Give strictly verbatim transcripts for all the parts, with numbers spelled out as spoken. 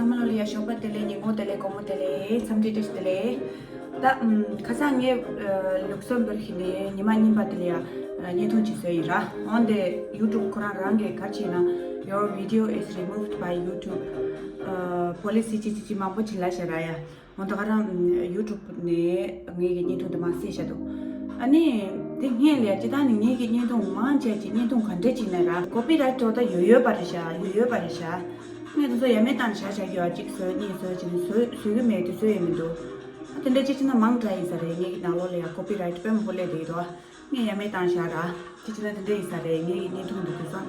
ཚང་མ་ལོ་ལ་ཡ་ཞོགས་པ་བདེ་ལེགས། ཉིན་མོ་བདེ་ལེགས། དགོང་མོ་བདེ་ལེགས། འཚམས་འདྲི་བཀྲ་ཤིས་བདེ་ལེགས། ད་ཨམ་ཁ་སང་ངས་ཨ་ལུག་སོན་བར་ཁི་ནས་ཉི་མ་གཉིས་པ་དེ་ལ་ཡ་ཨ་བརྙན་ཐུང་ཅིག་བཟོས་ཡིན་ར། འོན་ཏེ་ཡུ་ཊུབ་ཁོ་རང་རང་གིས་ག་རེ་བྱས་ན། Your video is removed by YouTube ཨ་policy ཅི་ཅི་ཅི་མང་པོ་ཅིག་ལབ་བཞག་ར་ཡ། འོན་ཏེ་ཁོ་རང་ཡུ་ཊུབ་ནས་ངའི་གི་བརྙན་ཐུང་དེ་མར་བསད་བཞག་འདུག་ཨ་ནི་དེ་སྔོན་ལ་ཡ་སྤྱིར་བཏང་ནས་ངའི་གི་བརྙན་ཐུང་མང་ཆེ་ཅིག་བརྙན་ཐུང་ག་འདྲ་ཅིག་ནས་ར་ཀོ་པི་རའེ་ཊི་འགྲོ་ད་ཡོད་ཡོད་པ་རེད་ཤག་ཡོད་ཡོད་པ་རེད་ཤག་ངས་དེ་ཚོ་ཡ་མེད་བཏང་བཞག་བཞག་གི་ཡོད། གཅིག་བཟོས་གཉིས་བཟོས་བྱས་ནས་བཟོས་བཟོས་གི་མེད་དེ་བཟོས་ཡོད་མི་འདུག་ཨ་དེ་འདྲ་ཅིག་བྱས་ན་མང་དྲགས་ཡིན་ས་རེད། ངའི་གི་ནང་ལོགས་ལ་ཡ་ཀོ་པི་རའེ་ཊི་དཔེ་མང་པོ་སླེབས་བསྡད་ཀྱི་འདུག་ངས་ཡ་མེད་བཏང་བཞག་ར། དེ་བྱས་ན་དེ་འདྲ་ཡིན་ས་རེད། ངའི་གི་བརྙན་ཐུང་འདུག་དེང་སང་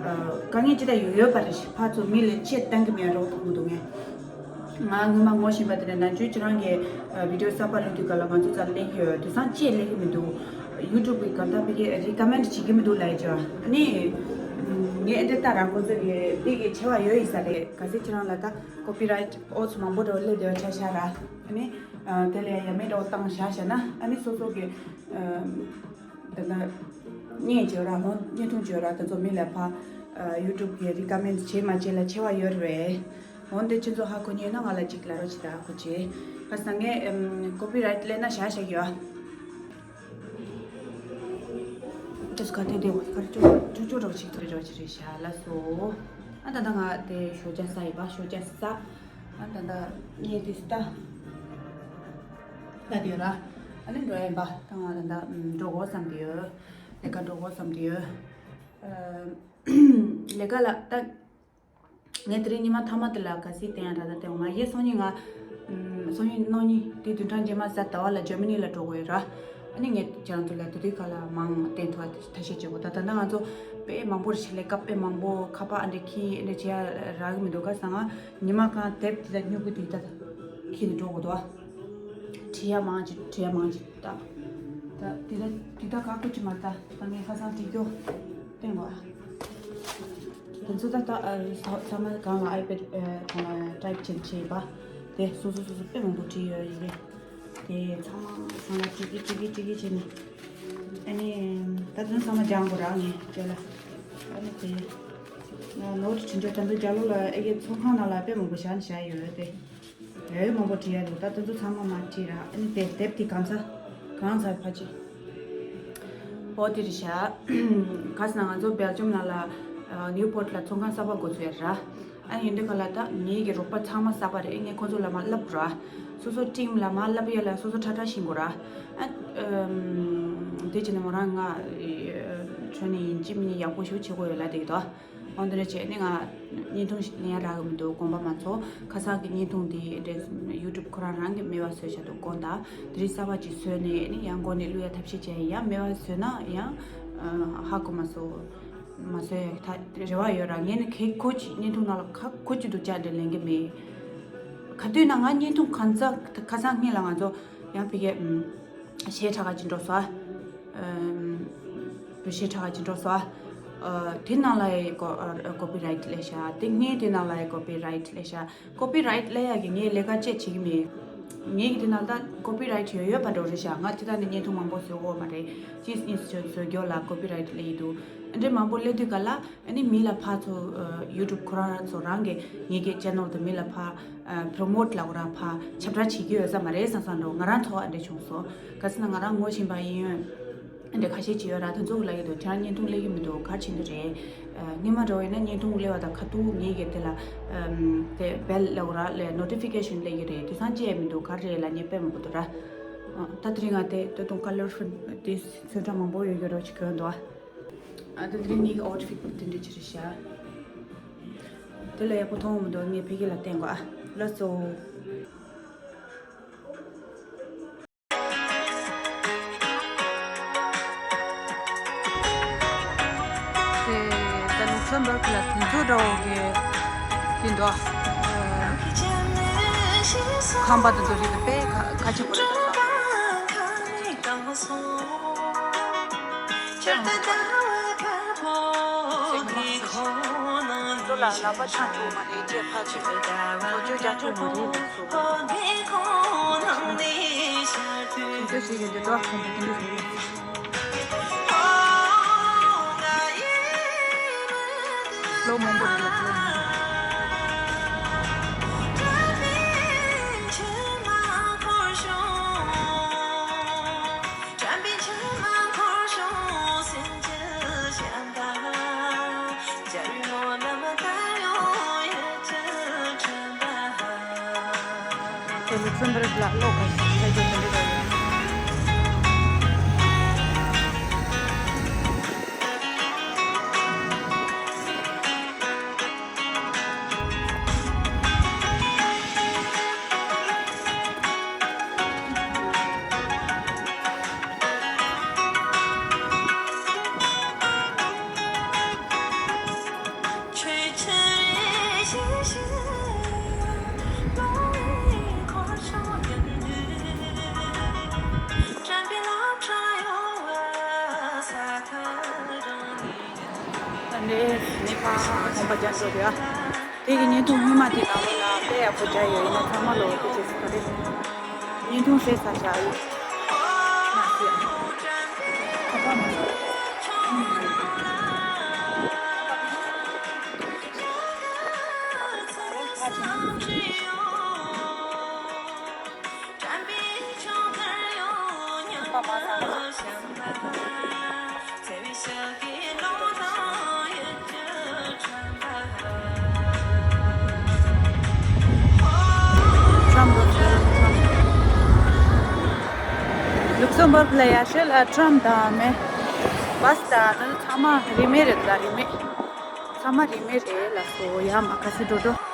ཨ་དཀའ་ངལ་ཅི་ལྟར་ཡོད་ཡོད་པ་རེད། ཕར་ཚུར་མི་ལ་ཆེད་གཏོང་གི་མེད་རོགས་མཐོང་གི་འདུག་ངས། ང་སྔོན་མ་ངོ་ཤེས་པ་དེ་ནས་ནམ་རྒྱུན་ཁྱེད་རང་གི་ཨ་བི་ཌི་ཡོ་གསར་པ་སླེབས་དུས་ག་ལ་ང་ཚོ་རྩར་སླེབས་ཀྱི་ཡོད། དེང་སང་ཅིག་སླེབས་ཀྱི་མི་འདུག་ཡུ་ཊུབ་གི་གང་ལྟར་ཕ་གིར་རི་ཀ་མེན་ཌི་བྱེད་ཀྱི་མི་འདུག་ལབ་ཡ་ཅིག་ཨ་ནི་ངས་ཨེ་འདྲ་ལྟ་ར། ཁོ་ཚོ་གི་དེ་གི་ཆེ་བ་ཡོད་ཡིན་ས་རེད། གལ་སྲིད་ཁྱེད་རང་ལ་ད་ཀོ་པི་རའེ་ཊི་ཨོ་ཚོ་མང་པོ་འདྲ་བོ་སླེབས་བསྡད་པ་ཆ་བཞག་ར། ཨ་ནི་ཨ་དེ་ལ་ཡ་མེད་འདྲ་བོ་བཏང་བཞག་བཞག་ན། ཨ་ནི་སོ་སོ་གི་ཨ་ད་ལྟ་བརྙན་བརྗོད་ར་ཧོ། བརྙན་ཐུང་བརྗོད་ར་དེ་ཚོ་མི་ལ་ཕར་ཨ་ཡུ་ཊུབ་གི་རི་ཀ་མེན་ཌི་བྱེད་མ་བྱེད་ལ་ཆེ་བ་ཡོད་རེད། འོན་ཏེ་ཁྱེད་ཚོ་ཧ་གོ་མཁན་ཡོད་ན་ང་ལ་ཅིག་ལབ་རོགས་བྱེད་ད། ཧ་གོ་བྱེད། ཁ་སང་ངས་ཨམ་ཀོ་པི་རའེ་ཊི་སླེབས་ན་བཞག་བཞག་གི་ཡོད། དེ་སྐ་དེ་དེ་བ་ཁར་ཅོ་ཅོ་ཅོ་རོགས་ཅིག་ཐོས་རོགས་ཅིག་རེད་བཞག་ལ་སོ། ཨ་ད་ད་ང་དེ་ཞོགས་ཇ་ཟ་ཡི་བ། ཞོགས་ཇ་ཟ། ཨ་ད་ད་ངས་དེ་སྟ་ད་དེ་ར། ཨ་ནི་འགྲོ་ཡིན་པ། ད་ང་ད་ད་འགྲོ་དགོས་བསམ་གྱི་ཡོད། ལས་ཀ་འགྲོ་དགོས་བསམ་གྱི་ཡོད། ཨ་ལས་ཀ་ལ་ད། ངས་དེ་རིང་ཉི་མ་མཐའ་མ་དེ་ལ་ག་ཚོད་བསྟན་ཡ་འདྲ་ད་བསྟན་འོང་མ་ཡེ། སང་ཉིན་ང་ཨམ་སང་ཉིན་གནངས་ཉིན་དེ་བདུན་ཕྲག་རྗེས་མ་གཟའ་ཟླ་བ་ལ་ཇར་མ་ནི་ལ་འགྲོ་དགོས་ཡོད་ར། ཨ་ནི་ངས་ཁྱེད་རང་ཚོ་ལ་དེ་དུས་ཁ་ལ་མང་བསྟན་ཐུབ་པ་ཐབས་ཤེས་བྱེད་དགོས། ད་ད་ལྟ་ང་ཚོ་དཔེ་མང་པོ་རེད་ཤག་ལས་ཀ་དཔེ་མང་པོ། ཁ་པར་ཨ་འདྲ་འཁྱེར་ཨ་འདྲ་བྱེད་ཡ་རག་གི་མི་འདུག་ཁ་སང་ང་ཉི་མ་གང་དེབ་དེ་ད་སྨྱུ་གུ་དེ་ད་འཁྱེར་ནས་འགྲོ་དགོས་འདུག་ཨ་བྲིས་ཡ་མང་ཅིག་བྲིས་ཡ་མང་ཅིག་ད་ད་དེ་ད་དེ་ད་ཁག་པོ་ཅིག་མ་རེད། ད་ད་ངས་ཁ་སང་བྲིས་རྒྱུ་བསྟན་དགོས་ཨ། དེ་ཚོ་ད་ལྟ་ཨ་ཚ་ཚང་མ་སྒང་ལ་ཨའི་པེ་ཌི་ཨ་སྒང་ལ་ཊའིབ་བྱེད་བྱེད་པ། དེ་སོ་སོ་སོ་སོ་དཔེ་མང་པོ་བྲིས་ཡོད་ཡིན་རེད། དེ་ཚང་མ་སྒང་ལ་བྲིས་ཀྱི་བྲིས་ཀྱི་བྲིས་ཀྱི་བྱས་ནས། ཨ་ནི་ད་དེ་ཚོ་ཚང་མ་སྦྱང་དགོས་ར་ངས་རྗེས་ལ། ཨ་ནི་དེ་ང་ནོ་ཊི་བྲིས་འཇོག་ད་དུང་རྒྱབ་ལོགས་ལ་ཨེ་གེ་ཚོགས་ཁང་ནང་ལ་དཔེ་མང་པོ་བཞག་ནས་བཞག་ཡོད་རེད་དེ། ཡོད་མང་པོ་བྲིས་ཡ་འདུག་ད་དེ་ཚོ་ཚང་མ་མར་བྲིས་ར། ཨ་ནི་དེབ་དེབ་དེ་གང་ཚ་གང་ཚ་ཕ་ཅི། ཨོ་དེ་རེད་ཤག་ག་ཟེར་ན་ང་ཚོ་སྦེལ་ཇམ་ནང་ལ་ཨ་ནིའུ་པོར་ཊི་ལ་ཚོང་ཁང་གསར་པ་འགོ་ཚུགས་ཡ་ར། ཨ་ཡིན་དུས་ག་ལ་ད་ངེད་ཀྱི་རོགས་པ་ཚང་མ་གསར་པ་རེད། ངས་ཁོ་ཚོ་ལ་མར་བསླབ་ར། སོ་སོ་ཊིམ་ལ་མར་བསླབ་ཡ་ལ་སོ་སོ་ཁྲ་ཁྲ་ཤེས་དགོས་ར། ཨ་ཨམ་དེ་བྱས་ནས་མོ་རང་ང་ཨེ་ཁྲོན་ནས་ཡིན་གཅིག་མིན་གཉིས་ཡག་པོ་ཞིག་བྱེད་དགོས་ཡོད་ལབ་བསྡད་ཀྱི་འདུག་འོ་འདི་འདྲ་བྱས་ནས་ང་བརྙན་ཐུང་ཞིག་ལེན་ཡ་རག་གི་མི་འདུག་དགོངས་པ་མ་ཚོམ། ཁ་སང་གི་བརྙན་ཐུང་འདི་འདྲ་ཡུ་ཊུབ་ཁོ་རང་རང་གིས་མེད་པ་བཟོས་བཞག་འདུག་དགོངས་དག་དེ་རིང་གསར་པ་ཅིག་བཟོས་ནས་ནི་ཡང་མགོ་ནས་བླུག་ཡ་ཐབས་ཤེས་བྱས་ཡིན། ཡང་མེད་པ་བཟོས་ན་ཡང་ཨ་ཧ་གོ་མ་སོང་། མ་བཟོས་ཡ་ཐ་རེ་བ་ཡོད་ར། ངས་ནི་ཁེ་ཁོ་ཅིག་བརྙན་ཐུང་ནང་ལ་ཁ་ཁོ་ཅིག་ཏུ་བཅར་འདྲ་ལེན་གི་མེད། ག་དུས་ན་ང་བརྙན་ཐུང་གང་ཚ་ཁ་སང་སྔོན་ལ་ང་ཚོ་ཡང་ཕ་གི་ཨམ། གཞས་གྲགས་ཅིག་འགྲོ་སོང་ཨ། ཨམ། བོད་གཞས་གྲགས་ཅིག་འགྲོ་སོང་ཨ། ཨ། དེ་ནང་ལ་ཡི་ཀོ་ཨ་ཀོ་པི་རའེ་ཊི་སླེབས་ཤག་དེ་སྔོན་དེ་ནང་ལ་ཡི་ཀོ་པི་རའེ་ཊི་སླེབས་ཤག་ཀོ་པི་རའེ་ཊི་སླེབས་ཡག་གི་ངས་ལས་ཀ་ཅིག་བྱེད་ཀྱི་མེད། ངས་ཀྱི་དེ་ནང་ད་ཀོ་པི་རའེ་ཊི་ཡོད་ཡོད་པ་འདྲ་རེད་ཤག་ང་དེ་དག་ནས་བརྙན་ཐུང་མང་པོ་བཟོས་ཡོད་མ་རེད། གཅིག་གཉིས་བཟོས་བཟོས་རྒྱུ་ལ་ཀོ་པི་རའེ་ཊི་སླེབས་ཡི་འདུག་འདི་མང་པོ་སླེབས་དུས་ག་ལ། ཨ་ནི་མི་ལ་ཕར་ཚུར་ཨ་ཡུ་ཊུབ་ཁོ་རང་ཚོ་རང་གི་ངེད་ཀྱི་ཅེ་ནལ་དུ་མི་ལ་ཕར་ཨ་པྲོ་མོཊ་ལབ་དགོས་ར། ཕར་ཁྱབ་བསྒྲགས་བྱེད་ཀྱི་ཡོད་ས་མ་རེད་བསམ་བསམ་འགྲོ། ང་རང་ཚོ་ཨ་འདྲ་བྱུང་སོང་། ག་ཟེར་ན་ང་རང་ངོ་ཤེས་པ་ཡིན་ཡོད་ཨ་འདྲ་ཁ་ཤས་ཅིག་ཡོད་ར། དེ་ཚོ་ལ་ཡོད་དུ་ཁྱེད་རང་བརྙན་ཐུང་སླེབས་ཀྱི་མི་འདུག་ག་རེ་བྱེད་འདི་རེད། ཨ་སྔོན་མ་འདྲ་བོ་ཡིན་ན་བརྙན་ཐུང་སླེབས་པ་དང་ཁ་ཐུག་ངེད་ཀྱི་དེ་ལ་ཨམ་དེ་བེལ་ལབ་དགོས་ར་ལས་ནོ་ཊི་ཕི་ཀེ་ཤན་སླེབས་ཀྱི་རེད། དེང་སང་ཅི་ཡང་མི་འདུག་ག་རེ་རེད་ལབ་མཁན་དཔེ་མང་པོ་འདུག་ར། ཨ་ད་དེ་རིང་ང་དེ་ད་དུང་ཀ་ལར་ཕུལ་དེ་ཚོན་ཁྲ་མང་པོ་ཡོད་ཀྱི་རོ་ཅིག་གྱོན་འདུག་ཨ། ཨ་དེ་དེ་རིང་ངའི་ཨའུ་ཊི་ཕིཊ་དེ་འདྲ་ཅིག་རེད་ཤག་དེ་ལ་ཡག་པོ་མཐོང་མི་འདུག་ངས་ཕ་གི་ལ་བསྟན་དགོས་ཨ། ལགས་སོ། དེ་ད་ལུག་སམ་བར་གི་ལ་དེ་ཚོ་འདྲ་བོ་གི་དེ་འདུག་ཨ། ཁང་པ་དེ་ཚོ་རིགས་དེ་དཔེ་ཁ་ཁ་ཆེ་པོ་རེད་འདུག་ཨ། ཁོ་ལ་ལག་པ་འཆང་ཆོག་མ་རེད། ཅེས་ཕར་ཕྱིན་པས་ཁོ་ཚོས་རྒྱག་ཆོག་མ་རེད་ལ་སོགས་པ། དེ་འདྲ་ཞིག་ཡོད་དེ་འགྲོ་ཁོང་གི་དེ་འདྲ་ཞིག་ཡོད། ལོ་མང་པོ་རེད་ལ་ལོ་མང་པོ། ལུག་སེམས་པར་ལ་ལོག་པ་ཞིག་ལ་རྒྱུ་དེ་འདྲ་རེད། ད་ནས་ནས་ཕར་གོམ་པ་རྒྱག་འགྲོ་རེད་ཨ། དེ་གི་བརྙན་ཐུང་སྔོན་མ་དེ་ནང་ལོགས་ལ་དཔེ་ཡག་པོ་རྒྱག་ཡོད། ཡིན་ན་ཚང་མ་ལོ་དེ་བྱེད་ས་རེད། བརྙན་ཐུང་བཟོས་ཚར་བཞག་ཡོད། མ་ཟད། ཁ་པར་མ་བཟོ། ལུག་སེམ་བྷག་ལ་ཡ་ཤེལ་ཨ་ཊམ་དང་མེ་བྷ་སི་དང་ཚང་མ་རིན་མེད་རེད་ད། རིན་མེད། ཚང་མ་རིན་མེད་རེད་ལགས་སོ། ཡ་མ་ག་ཚོད་འགྲོ་འགྲོ།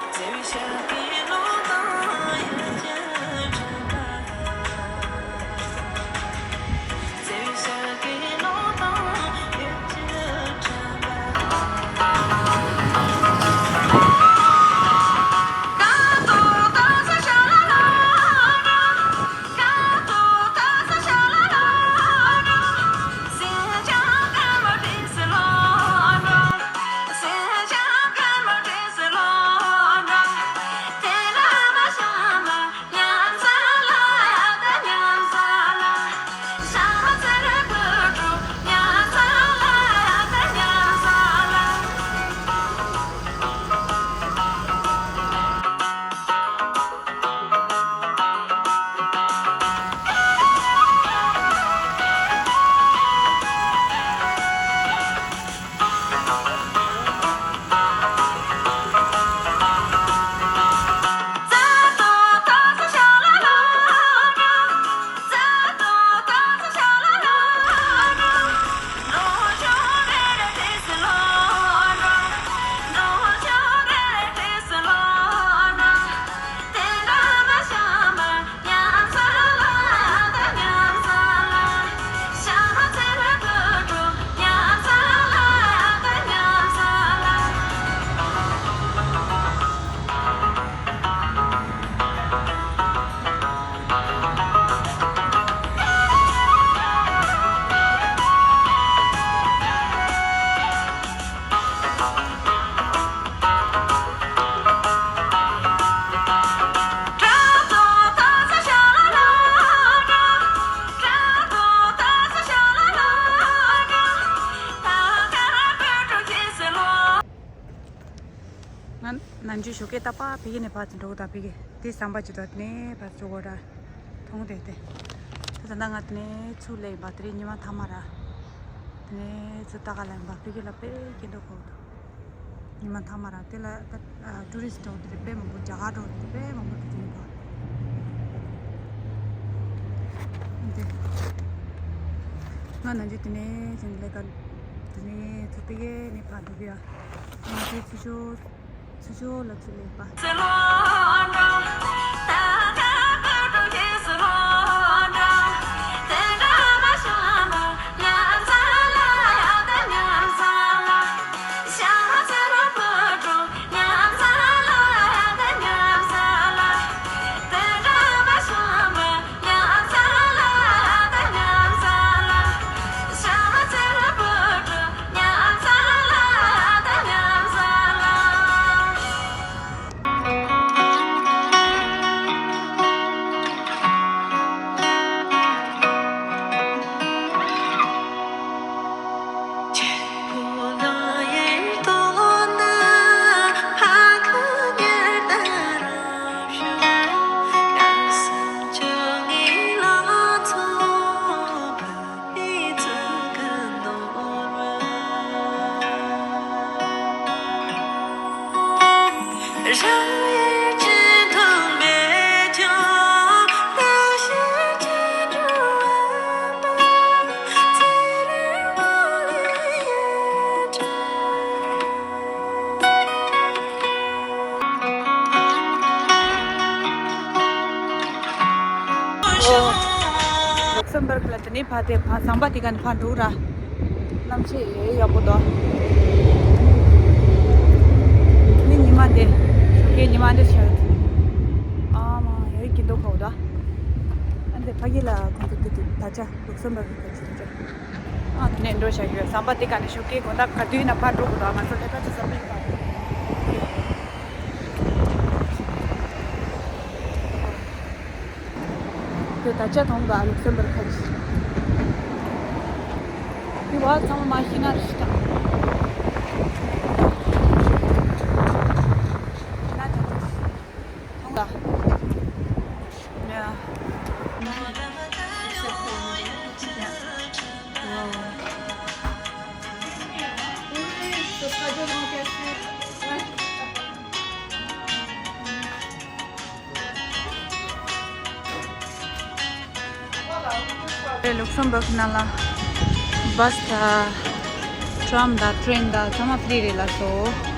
ང་ནམ་རྒྱུན་ཞོགས་ཀས་རྟག་པར་ཕ་གི་ནས་ཕར་ཚུར་འགྲོ་གི་ད། ཕ་གི་དེ་ཟམ་པ་ཅིག་འདུག་དེ་ནས་ཕར་ཚུར་འགྲོ་གི་ར། མཐོང་དེ་དེ། ད་ད་ང་དེ་ནས་ཚུར་སླེབས་ཡིན་པ། དེ་རིང་ཉི་མ་མཐའ་མ་ར། དེ་ནས་ཚུར་ལྟ་ག་སླེབས་ཡིན་པ། ཕ་གི་ལ་དཔེ་སྐྱིད་འདུག་གོ། ཉི་མ་མཐའ་མ་ར་དེ་ལ་ད་ཊུ་རི་སི་འགྲོ་དེ་དཔེ་མང་པོ། རྒྱ་གར་འགྲོ་དེ་དཔེ་མང་པོ་འདུག་དེ་ནས་ཕར། དེ་ང་ནམ་རྒྱུན་དེ་ནས་ཚུར་སླེབས་ག་དེ་ནས་ཚུར་ཕ་གི་ནས་ཕར་འགྲོ་གི་ཡ། ང་ཚོའི་ཚུར་ཤོག་ཚུར་ཤོག་ལ་ཚུར་སླེབས་པ། ལུག་སེམ་བྷར་ག་ལ་དེ་ནས་ཕར་དེ་ཕར་ཟམ་པ་དེ་ག་ནས་ཕར་འགྲོ་ར། གནམ་གཤིས་ཡག་པོ་འདུག་ནི་ཉི་མ་འདི། ཞོགས་ཀའི་ཉི་མ་འདི་ཤར། ཨ་མ་ཡ་ཡི་གི་འདུག་ཁོ་ད། ཨ་འདི་ཕ་གི་ལ་ཁོང་ཚོ་དེ་དེ་ད་ཆ་ལུག་སེམ་བྷར་ག་ཆ་ཆ། ཨ་དེ་ནས་འགྲོ་བྱ་རྒྱུ་ཟམ་པ་དེ་ག་ནས་ཞོགས་ཀའི་དགོང་དག་ག་དུས་ན་ཕར་འགྲོ་དགོས་འདུག་ང་ཚོ་ལས་ཀ་ཅི་ཟམ་པའི་ཀ་དེ་ད་ཆ་མཐོང་ག་ལུག་སེམ་བྷར་ག་ཆ། དེ་བ་ཚང་མ་ཤི་ན་རི་ཤི་དང་། མཐོང་ག་ལུག་སེམ་བྷར་གི་ནང་ལ་བྷ་སི་དང་ཊམ་དང་ཊེན་དང་ཚང་མ་ཕི་རི་རེད་ལ་སོ།